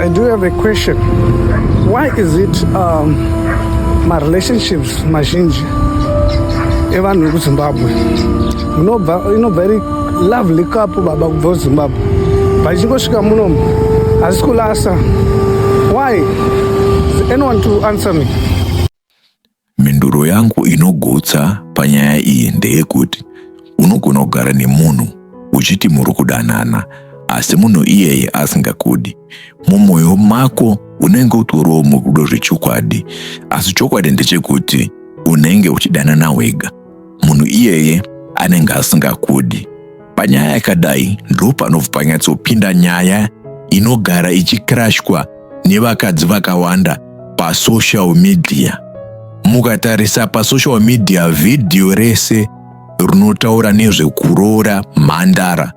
I do have a question. Why is it my relationships mazhinji evanhu vekuZimbabwe munobva inobva iri lovely couple baba kubva kuZimbabwe, vachingosvika munomu hazisi kulasta? Why? Is anyone to answer me? Mhinduro yangu inogutsa panyaya iyi ndeyekuti unogona kugara nemunhu uchiti muri kudanana, asi munhu iyeye asingakudi. Mumwoyo mako unenge utoriwo murudo zvechokwadi, asi chokwadi ndechekuti unenge uchidanana wega. Munhu iyeye anenge asingakudi. Panyaya yakadai ndo panobva panyatsopinda nyaya inogara ichikrashwa nevakadzi vakawanda pasocial media. Mukatarisa pasocial media, vhidhiyo rese rinotaura nezvekuroora mhandara,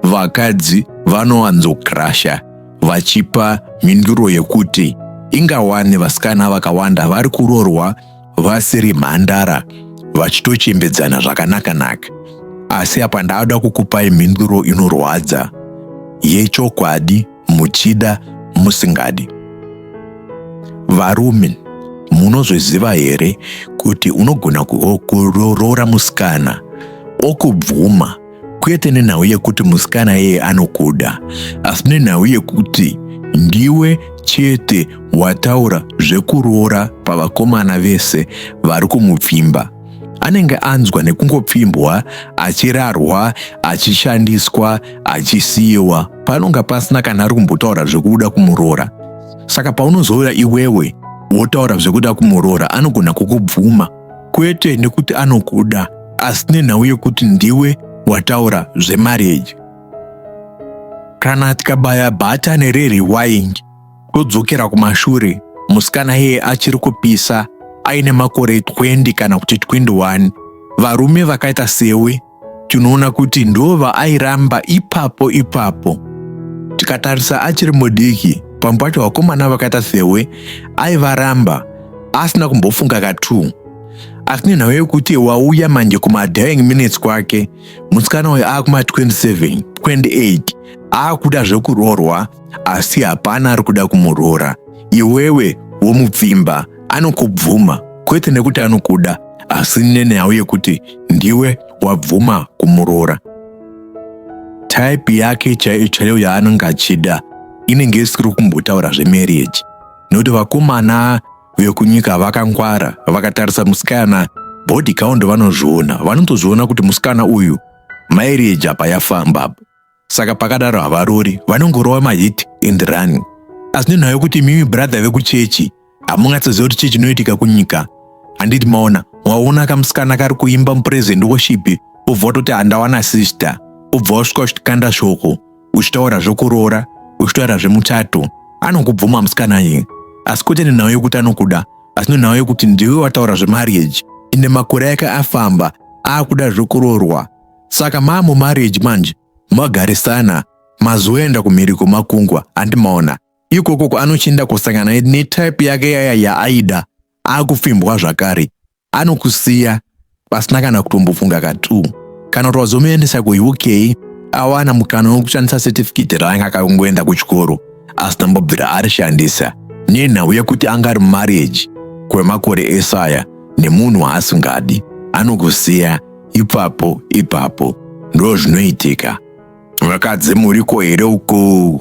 vakadzi vanowanzokrasha vachipa mhinduro yekuti ingawani vasikana vakawanda vari kuroorwa vasiri mhandara vachitochembedzana zvakanaka-naka. Asi apa ndada kukupai mhinduro inorwadza yechokwadi, muchida musingadi. Varume, munozviziva here kuti unogona kuroora musikana okubvuma, kwete nenhau yekuti musikana iyeye anokuda, asi nenhau yekuti ndiwe chete wataura zvekuroora pavakomana vese vari kumupfimba? Anenge anzwa nekungopfimbwa, achirarwa, achishandiswa, achisiyiwa, panonga pasina kana ari kumbotaura zvekuda kumuroora. Saka paunozouya iwewe wotaura zvekuda kumuroora, anogona kukubvuma, kwete nekuti anokuda, asi nenhau yekuti ndiwe wataura zvemarriage. Kana tikabaya bhatani rerewind, todzokera kumashure, musikana iye achiri kupisa aine makore 20 kana kuti 21, varume vakaita sewe tinoona kuti ndo vaairamba ipapo ipapo. Tikatarisa achiri mudiki, pamwe pacho vakomana vakaita sewe aivaramba asina kumbofunga ka2, asi nenhau yekuti wauya manje kumadying minutes kwake, musikana uyu akuma27 28, aakuda zvekuroorwa, asi hapana ari kuda kumuroora. Iwewe womupfimba, anokubvuma, kwete nekuti anokuda, asi nenhau yekuti ndiwe wabvuma kumuroora. Type yake chaiyo chaiyo yaanenge achida inenge isiri kumbotaura zvemarriage, nekuti vakomana vekunyika vakangwara. Vakatarisa musikana, body count vanozviona, vanotozviona kuti musikana uyu marriage apa yafamba apa. Saka pakadaro havarori, vanongorova mahit and run. Asi nenhau yekuti mimi brother vekuchechi hamungatsoziva kuti chii chinoitika kunyika, handiti? Maona, waona kamusikana kari kuimba mupraise and worship, ubva watoti, "Handawana sister." Ubva wasvika uchikanda shoko, uchitaura zvokuroora, uchitaura zvemuchato. Anokubvuma musikana iye, asi kwete nenhau yekuti anokuda, asi nenhau yekuti ndiwe wataura zvemarriage. Ine makore ake afamba, aakuda zvokuroorwa. Saka maamumarriage manje, magarisana, mazoenda kumhiri kwemakungwa, handimaona? Ikoko anochienda kusangana netype yake yaya yaaida, akupfimbwa zvakare, anokusiya pasina kana kutombofunga ka2. Kana kuti wazomuendesa kuUK, awana mukana wekushandisa certificate raanga akangoenda kuchikoro asina mbobvira arishandisa, nenhau yekuti anga ari mumarriage kwemakore esaya nemunhu waasingadi, anokusiya ipapo ipapo. Ndo zvinoitika. Vakadzi, muriko here uko?